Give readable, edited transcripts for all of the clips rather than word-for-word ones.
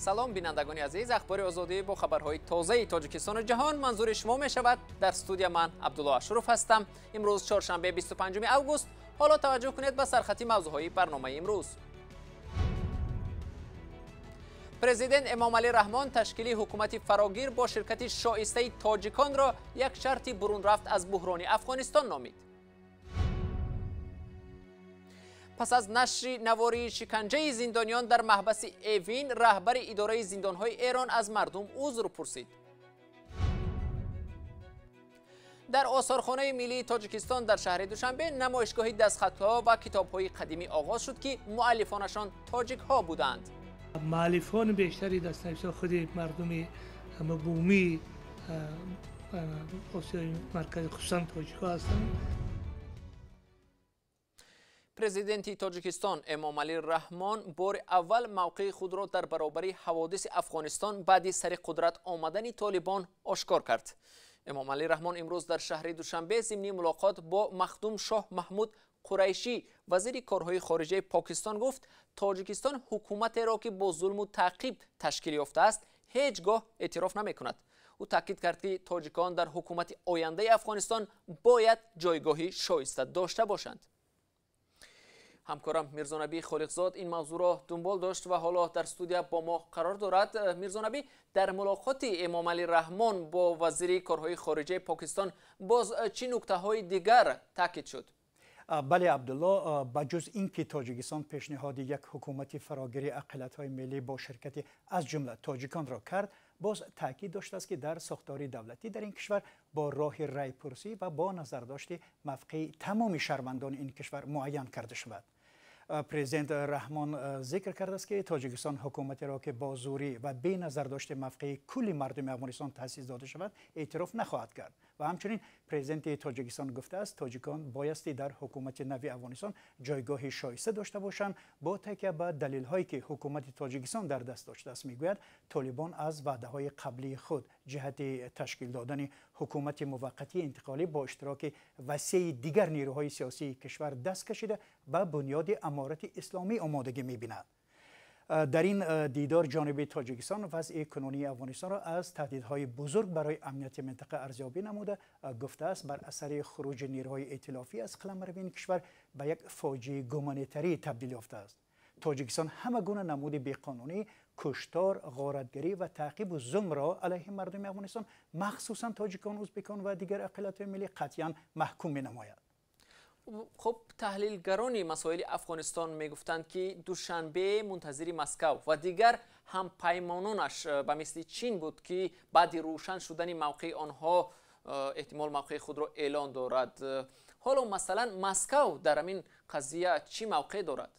Салом бинандагони азиз, ахбори озодӣ бо хабарҳои тозаи Тоҷикистону ҷаҳон манзури шумо мешавад. Дар студия ман Абдулло Ашуров ҳастам. Имрӯз чоршанбе 25 август. Ҳоло таваҷҷӯҳ кунед ба сархати мавзӯъҳои барномаи имрӯз. Президент Эмомалӣ Раҳмон ташкили ҳукумати фарогир бо ширкати шоистаи тоҷиконро як шарти бурунрафт аз буҳрони Афғонистон номид. Пас аз нашри навории шиканҷаи зиндониён дар маҳбаси Эвин, раҳбари идораи зиндонҳои Эрон аз мардум узр пурсид. Дар осорхонаи миллии Тоҷикистон дар шаҳри Душанбе намоишгоҳи дастхатҳо ва китобҳои қадимӣ оғоз шуд, ки муаллифонашон тоҷикҳо буданд. Муаллифони бештари дастнависҳо худи мардуми бумии Осиёи Марказӣ, хусусан тоҷикҳо ҳастанд. Президенти Тоҷикистон Эмомалӣ Раҳмон бори аввал мавқеи худро дар баробари ҳаводиси Афғонистон баъди сари қудрат омадани Толибон ошкор кард. Эмомалӣ Раҳмон имрӯз дар шаҳри Душанбе зимни мулоқот бо Махдум Шоҳ Маҳмуд Қурайшӣ, вазири корҳои хориҷаи Покистон, гуфт Тоҷикистон ҳукуматеро, ки бо зулму таъқиб ташкил ёфтааст, ҳеҷ гоҳ эътироф намекунад. Ӯ таъкид кард, ки тоҷикон дар ҳукумати ояндаи Афғонистон бояд ҷойгоҳи шоиста дошта бошанд. Ҳамкорам Мирзонабӣ Холиқзод ин мавзӯъро дунбол дошт ва ҳоло дар студия бо мо қарор дорад. Мирзонабӣ, дар мулоқоти Эмомалӣ Раҳмон бо вазири корҳои хориҷаи Покистон боз чӣ нуктаҳои дигар таъкид шуд? Бале, Абдулло, ба ҷуз ин ки Тоҷикистон пешниҳоди як ҳукумати фарогири ақаллиятҳои миллӣ бо ширкати аз ҷумла тоҷиконро кард, боз таъкид доштааст, ки дар сохтори давлатӣ дар ин кишвар бо роҳи райпурсӣ ва бо назардошти мавқеи тамоми шаҳрвандони ин кишвар муайян карда шавад. Президент Раҳмон зикр кардааст, ки Тоҷикистон ҳукуматеро, ки бо зӯрӣ ва беназардошти мавқеи кулли мардуми Афғонистон таъсис дода шавад, эътироф нахоҳад кард. Ва ҳамчунин президенти Тоҷикистон гуфтааст, тоҷикон боясти дар ҳукумати нави Афғонистон ҷойгоҳи шоиста дошта бошанд. Бо такя ба далелҳое, ки ҳукумати Тоҷикистон дар даст доштааст, мегӯяд Толибон аз ваъдаҳои қаблии худ ҷиҳати ташкил додани ҳукумати муваққатии интиқолӣ бо иштироки васеи дигар нерӯҳои сиёсии кишвар даст кашида ба бунёди Аморати Исломӣ омодагӣ мебинад. Дар ин дидор ҷониби Тоҷикистон вазъи кунунии Афғонистонро аз таҳдидҳои бузург барои амнияти минтақа арзёбӣ намуда, гуфтааст бар асари хуруҷи нерӯҳои эътилофӣ аз қаламрави ин кишвар ба як фоҷиаи гуманитарӣ табдил ёфтааст. Тоҷикистон ҳама гуна намуди беқонунӣ, куштор, ғоратгарӣ ва таъқибу зулмро алайҳи мардуми Афғонистон, махсусан тоҷикон, ӯзбекон ва дигар ақаллиятҳои миллӣ қатъиян маҳкум менамояд. Хуб, таҳлилгарони масоили Афғонистон мегуфтанд, ки Душанбе мунтазири Москав ва дигар ҳампаймононаш ба мисли Чин буд, ки баъди рӯшан шудани мавқеи онҳо эҳтимол мавқеи худро эълон дорад. Ҳоло масалан Москав дар ҳамин қазия чӣ мавқеъ дорад?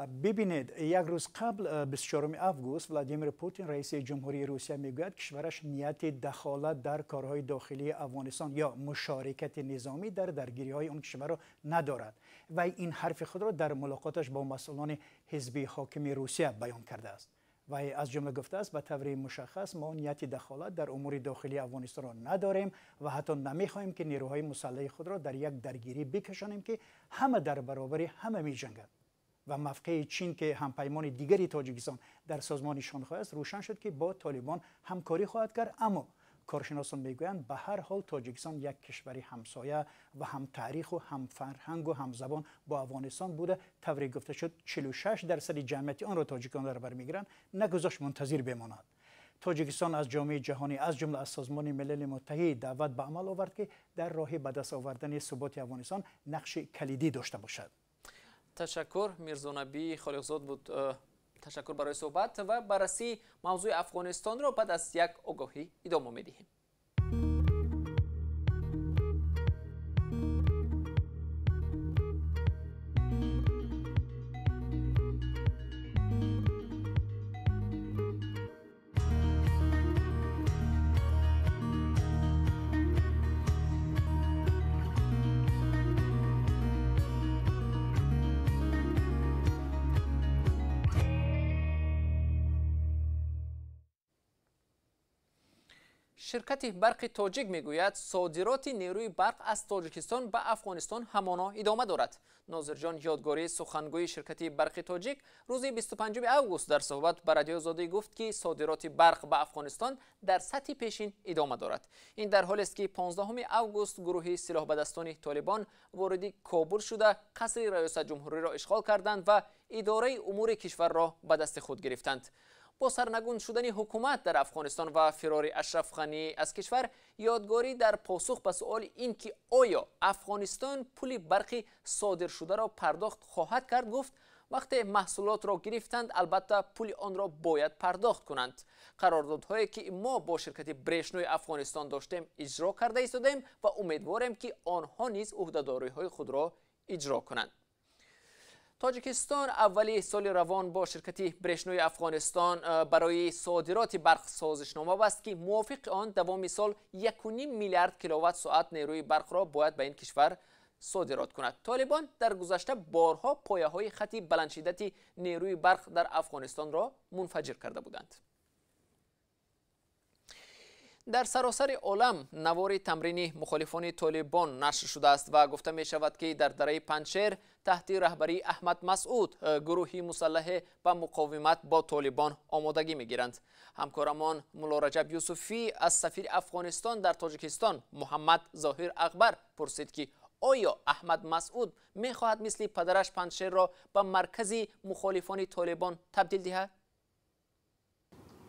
Бибинед, як рӯз қабл, 24 август, Владимир Путин, раиси ҷумҳурии Русия, мегӯяд кишвараш нияти дахолат дар корҳои дохилии Афғонистон ё мушорикати низомӣ дар даргириҳои он кишварро надорад ва ин ҳарфи худро дар мулоқоташ бо масъулони ҳизби ҳокими Русия баён кардааст. Вай аз ҷумла гуфтааст, ба таври мушаххас мо нияти дахолат дар умури дохилии Афғонистонро надорем ва ҳатто намехоҳем, ки нерӯҳои мусаллаҳи худро дар як даргирӣ бикашонем, ки ҳама дар баробари ҳама меҷангад. Ва мавқеи Чин, ки ҳампаймони дигари Тоҷикистон дар созмони Шанхай аст, рӯшан шуд, ки бо Толибон ҳамкорӣ хоҳад кард. Аммо коршиносон мегӯянд, ба ҳар ҳол Тоҷикистон як кишвари ҳамсоя ва ҳамтаъриху ҳамфарҳангу ҳамзабон бо Афғонистон буда, тавре гуфта шуд 46% ҷамъияти онро тоҷикон дар бар мегиранд, нагузошт мунтазир бемонад. Тоҷикистон аз ҷомеаи ҷаҳонӣ, аз ҷумла аз Созмони Милали Муттаҳид даъват ба амал овард, ки дар роҳи ба даст овардани суботи Афғонистон нақши калидӣ дошта бошад. Ташаккур, Мирзонабӣ Холиқзод буд. Ташаккур барои суҳбат ва баррасии мавзӯи Афғонистонро баъд аз як огоҳӣ идома медиҳем. Ширкати барқи тоҷик мегӯяд, содироти нерӯи барқ аз Тоҷикистон ба Афғонистон ҳамоно идома дорад. Нозирҷон Ёдгорӣ, сухангӯи ширкати барқи тоҷик, рӯзи 25 август дар суҳбат ба Радиои Озодӣ гуфт, ки содироти барқ ба Афғонистон дар сатҳи пешин идома дорад. Ин дар ҳолест, ки 15 август гурӯҳи силоҳбадастони Толибон вориди Кобул шуда, қасри раёсатҷумҳуриро ишғол карданд ва идораи умури кишварро ба дасти худ гирифтанд. Бо сарнагун шудани ҳукумат дар Афғонистон ва фирори Ашраф Ғанӣ аз кишвар, Ёдгорӣ дар посух ба суоли ин ки оё Афғонистон пули барқи содиршударо пардохт хоҳад кард, гуфт, вақте маҳсулотро гирифтанд, албатта пули онро бояд пардохт кунанд. Қарордодҳое ки мо бо ширкати Брешнои Афғонистон доштем, иҷро карда истодаем ва умедворем, ки онҳо низ ӯҳдадориҳои худро иҷро кунанд. Тоҷикистон аввали соли равон бо ширкати Брешнои Афғонистон барои содироти барқ созишнома баст, ки мувофиқи он давоми сол 1,5 миллиард киловатт соат нерӯи барқро бояд ба ин кишвар содирот кунад. Толибон дар гузашта борҳо пояҳои хати баландшиддати нерӯи барқ дар Афғонистонро мунфаҷир карда буданд. Дар саросари олам навори тамрини мухолифони Толибон нашр шудааст ва гуфта мешавад, ки дар дараи Панҷшер таҳти раҳбарии Аҳмад Масъуд гурӯҳи мусаллаҳе ба муқовимат бо Толибон омодагӣ мегиранд. Ҳамкорамон Муллораҷаб Юсуфӣ аз сафири Афғонистон дар Тоҷикистон Муҳаммад Зоҳир Акбар пурсид, ки оё Аҳмад Масъуд мехоҳад мисли падараш Панҷшерро ба маркази мухолифони Толибон табдил диҳад?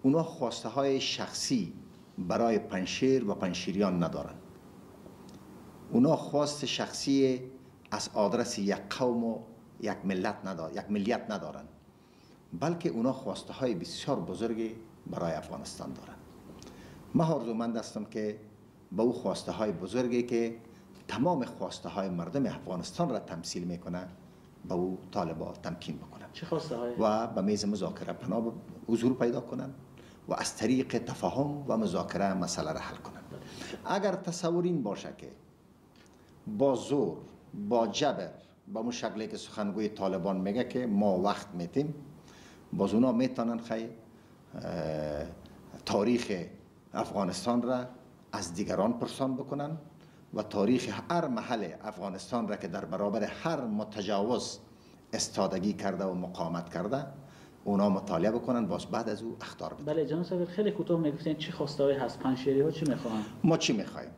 اونا خواسته های شخصی برای پنشیر و پنشیریان ندارن. اونا خواست شخصی از آدرس یک قوم و یک ملت ندارن، یک ملیت ندارن، بلکه اونا خواسته های بسیار بزرگی برای افغانستان دارن. من آرزومند هستم که با او خواسته های بزرگی که تمام خواسته های مردم افغانستان را تمثیل میکنه، با او طالبا تمکین بکنن. چه خواسته های؟ و به میز مذاکره پناه حضور پیدا کنن و از طریق تفاهم و مذاکره مسئله را حل کنند. اگر تصور این باشه که با زور، با جبر، با اون شکلی که سخنگوی طالبان میگه که ما وقت میتیم، باز اونا میتونن خیلی تاریخ افغانستان را از دیگران پرسان بکنن و تاریخ هر محل افغانستان را که در برابر هر متجاوز استادگی کرده و مقاومت کرده اونا مطالعه بکنن، باز بعد از او اخطار بدن. بله جناب سفیر، خیلی کوتاه میگفتین چی خواسته‌ای هست؟ پنجشیری ها چی میخواهند؟ ما چی میخوایم؟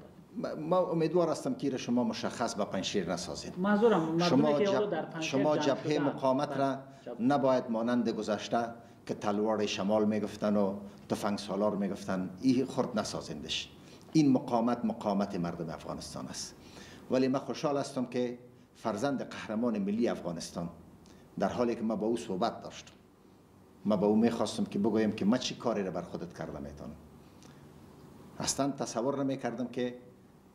ما امیدوار هستم که شما مشخص به پنجشیر نسازید. منظورم شما جبهه مقاومت را نباید مانند گذشته که تلوار شمال میگفتن و تفنگ سالار میگفتن، این خرد نسازیندش. این مقاومت مقاومت مردم افغانستان است. ولی من خوشحال هستم که فرزند قهرمان ملی افغانستان، در حالی که ما با او صحبت داشتم، ما با او میخواستم که بگویم که ما چی کاری را بر خودت کرده میتونم، اصلا تصور نمیکردم که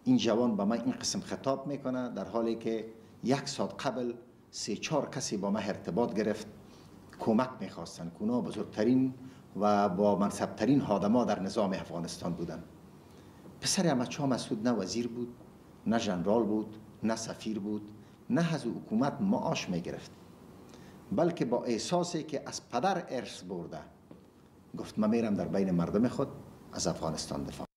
این جوان با من این قسم خطاب میکنه، در حالی که یک ساعت قبل 3-4 کسی با من ارتباط گرفت، کمک میخواستن که اونا بزرگترین و با منصبترین آدما در نظام افغانستان بودن. پسر احمد شاه مسعود نه وزیر بود، نه ژنرال بود، نه سفیر بود، نه از حکومت معاش میگرفت، بلکه با احساسی که از پدر ارث برده گفت من میرم در بین مردم خود از افغانستان دفاع.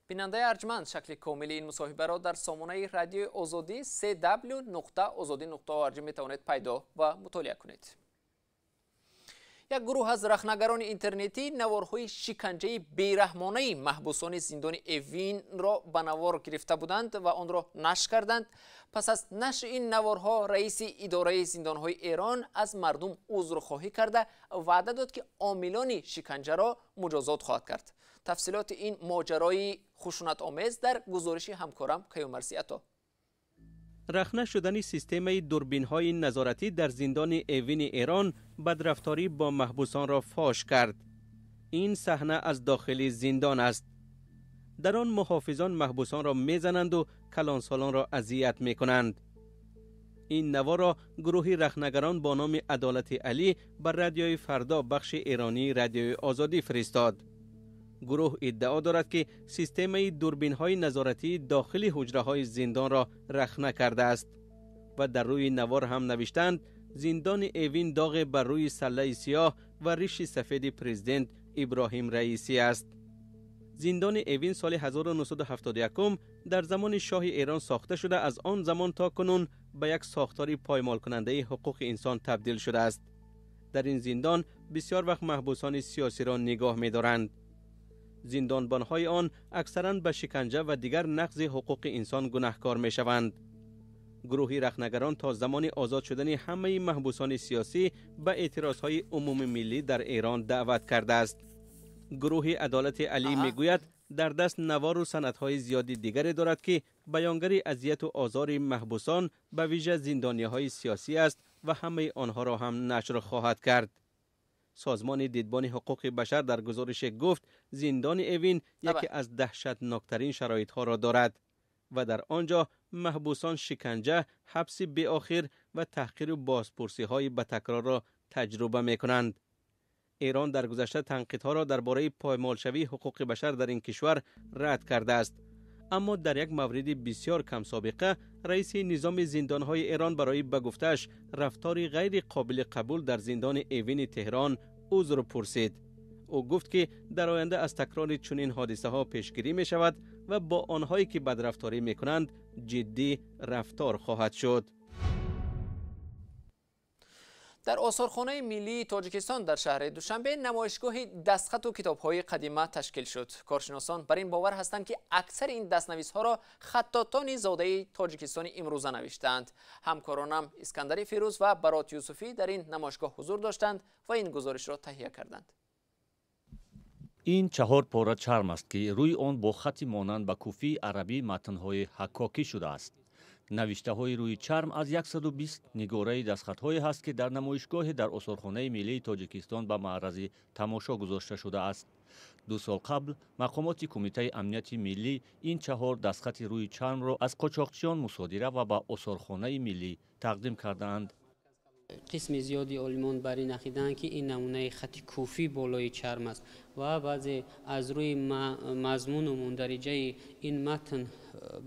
бинандаи арҷманд, шакли комили ин мусоҳибаро дар сомонаи Радиои Озодӣ cw.ozodi.org метавонед пайдо ва мутолиа кунед. Як гурӯҳ аз рахнагарони интернетӣ наворҳои шиканҷаи бераҳмонаи маҳбусони зиндони Эвинро ба навор гирифта буданд ва онро нашр карданд. Пас аз нашри ин наворҳо раиси идораи зиндонҳои Эрон аз мардум узрхоҳӣ карда, ваъда дод, ки омилони шиканҷаро муҷозот хоҳад кард. Тафсилоти ин моҷарои хушунатомез дар гузориши ҳамкорам Каюмарси Ато. رخنه شدن سیستم دوربین‌های نظارتی در زندان اوین ایران بدرفتاری با محبوسان را فاش کرد. این صحنه از داخل زندان است. در آن محافظان محبوسان را میزنند و کلانسالان را اذیت میکنند. این نوار را گروه رخنگران با نام عدالت علی بر رادیوی فردا بخش ایرانی رادیوی آزادی فرستاد. گروه ادعا دارد که سیستم دوربین‌های نظارتی داخل حجره‌های زندان را رخنه کرده است و در روی نوار هم نوشتند زندان اوین داغ بر روی سله سیاه و ریش سفید پرزیدنت ابراهیم رئیسی است. Зиндони Эвин соли 1971 дар замони шоҳи Эрон сохта шуда, аз он замон то кунун ба як сохтори поймолкунандаи ҳуқуқи инсон табдил шудааст. Дар ин зиндон бисёр вақт маҳбусони сиёсиро нигоҳ медоранд. Зиндонбонҳои он аксаран ба шиканҷа ва дигар нақзи ҳуқуқи инсон гунаҳкор мешаванд. Гурӯҳи рахнагарон то замони озод шудани ҳамаи маҳбусони сиёсӣ ба эътирозҳои умумимиллӣ дар Эрон даъват кардааст. Гурӯҳи Адолати Алӣ мегӯяд дар даст навору санадҳои зиёди дигаре дорад ки баёнгари азияту озори маҳбусон ба вижа зиндониҳои сиёсӣ аст ва ҳамаи онҳоро ҳам нашр хоҳад кард. Созмони дидбони ҳуқуқи башар дар гузорише гуфт зиндони Эвин яке аз даҳшатноктарин шароитҳоро дорад ва дар он ҷо маҳбусон шиканҷа, ҳабси беохир ва таҳқиру бозпурсиҳои ба такрорро таҷруба мекунанд. Эрон дар гузашта танқидҳоро дар бораи поймолшавии ҳуқуқи башар дар ин кишвар рад кардааст. Аммо дар як мавриди бисёр камсобиқа раиси низоми зиндонҳои Эрон барои ба гуфтааш рафтори ғайри қобили қабул дар зиндони Эвини Теҳрон узр пурсид. Ӯ гуфт ки дар оянда аз такрори чунин ҳодисаҳо пешгирӣ мешавад ва бо онҳое ки бадрафторӣ мекунанд ҷиддӣ рафтор хоҳад шуд. Дар осорхонаи миллии Тоҷикистон дар шаҳри Душанбе намоишгоҳи дастхату китобҳои қадима ташкил шуд. Коршиносон бар ин бовар ҳастанд ки аксари ин дастнависҳоро хаттотони зодаи Тоҷикистони имрӯза навиштаанд. Ҳамкоронам Искандари Фирӯз ва Барот Юсуфӣ дар ин намоишгоҳ ҳузур доштанд ва ин гузоришро таҳия карданд. Ин 4 пора чарм аст ки рӯи он бо хати монанд ба куфии арабӣ матнҳои ҳаккокӣ шудааст. Навиштаҳои рӯи чарм аз 120 нигораи дастхатҳое ҳаст ки дар намоишгоҳе дар осорхонаи миллии Тоҷикистон ба маърази тамошо гузошта шудааст. 2 сол қабл мақомоти Кумитаи амнияти миллӣ ин 4 дастхати рӯи чармро аз қочоқчиён мусодира ва ба осорхонаи миллӣ тақдим кардаанд. Қисми зиёди олимон бар ин ақидаанд ки ин намунаи хати куфӣ болои чарм аст ва баъзе аз рӯи мазмуну мундариҷаи ин матн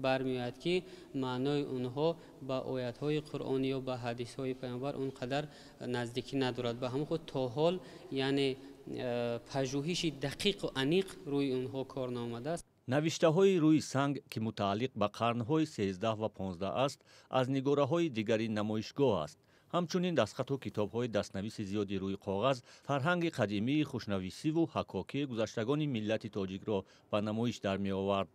бармеояд ки маънои онҳо ба оятҳои Қуръон ё ба ҳадисҳои Паёмбар он қадар наздикӣ надорад. Ба ҳамон худ то ҳол яъне пажӯҳиши дақиқу аниқ рӯи онҳо кор наомадааст. Навиштаҳои рӯи санг ки мутааллиқ ба қарнҳои 13 ва 15 аст, аз нигораҳои дигари намоишгоҳ аст. Ҳамчунин дастхату китобҳои дастнависи зиёди рӯи коғаз фарҳанги қадимии хушнависиву ҳаккокии гузаштагони миллати тоҷикро ба намоиш дар меовард.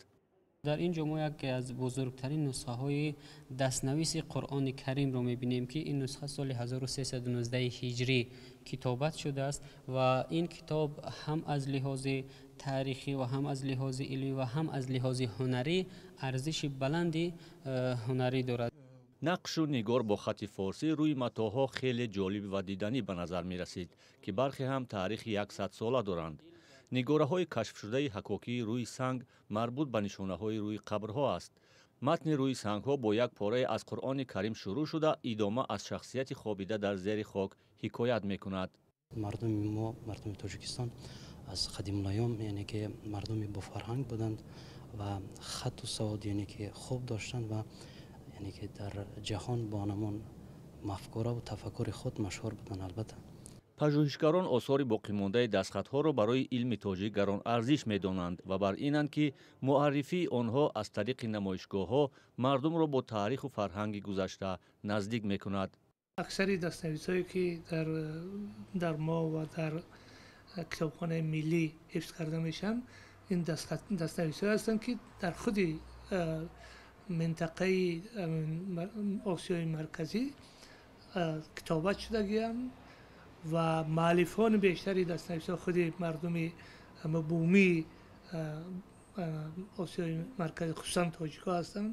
Дар ин ҷо мо яке аз бузургтарин нусхаҳои дастнависи Қуръони Каримро мебинем ки ин нусха соли 1319 ҳиҷрӣ китобат шудааст ва ин китоб ҳам аз лиҳози таърихӣ ва ҳам аз лиҳози илмӣ ва ҳам аз лиҳози ҳунарӣ арзиши баланди ҳунарӣ дорад. Нақшу нигор бо хати форсӣ рӯи матоъҳо хеле ҷолиб ва диданӣ ба назар мерасид ки бархе ҳам таърихи 100 сола доранд. Нигораҳои кашфшудаи ҳаккокии рӯи санг марбут ба нишонаҳои рӯи қабрҳо аст. Матни рӯи сангҳо бо як порае аз Қуръони Карим шурӯъ шуда идома аз шахсияти хобида дар зери хок ҳикоят мекунад. Мардуми мо, мардуми Тоҷикистон аз қадимулайём яъне ки мардуми бофарҳанг буданд ва хатту савод яъне ки хуб доштанд ва яъне ки дар ҷаҳон бо ҳамон мафкура ва тафаккури худ машҳур буданд. Албатта пажӯҳишгарон осори боқимондаи дастхатҳоро барои илми тоҷик гаронарзиш медонанд ва бар инанд ки муаррифии онҳо аз тариқи намоишгоҳҳо мардумро бо таъриху фарҳанги гузашта наздик мекунад. Аксари дастнависҳое ки дар мо ва дар китобхонаи миллӣ ҳифз карда мешаванд, ин дастнависҳое ҳастанд ки дар худи минтақаи Осиёи Марказӣ китобат шудагианд ва муаллифони бештари дастнависҳо худи мардуми бумии Осиёи Марказӣ, хусусан тоҷикҳо ҳастанд.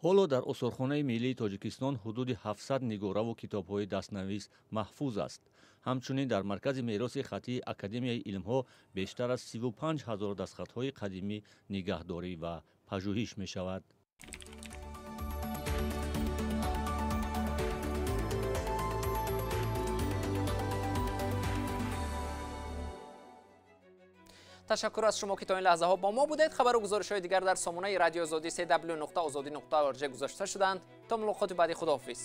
Ҳоло дар осорхонаи миллии Тоҷикистон ҳудуди 700 нигораву китобҳои дастнавис маҳфуз аст. Ҳамчунин дар маркази мероси хаттии Академияи илмҳо бештар аз 35 000 дастхатҳои қадимӣ нигаҳдорӣ ва пажӯҳиш мешавад. Ташаккур аз шумо ки то ин лаҳзаҳо бо мо будед. Хабару гузоришҳои дигар дар сомонаи радиои Озодӣ cw.ozodi.org гузошта шуданд. То мулоқоти баъди, худоҳофиз.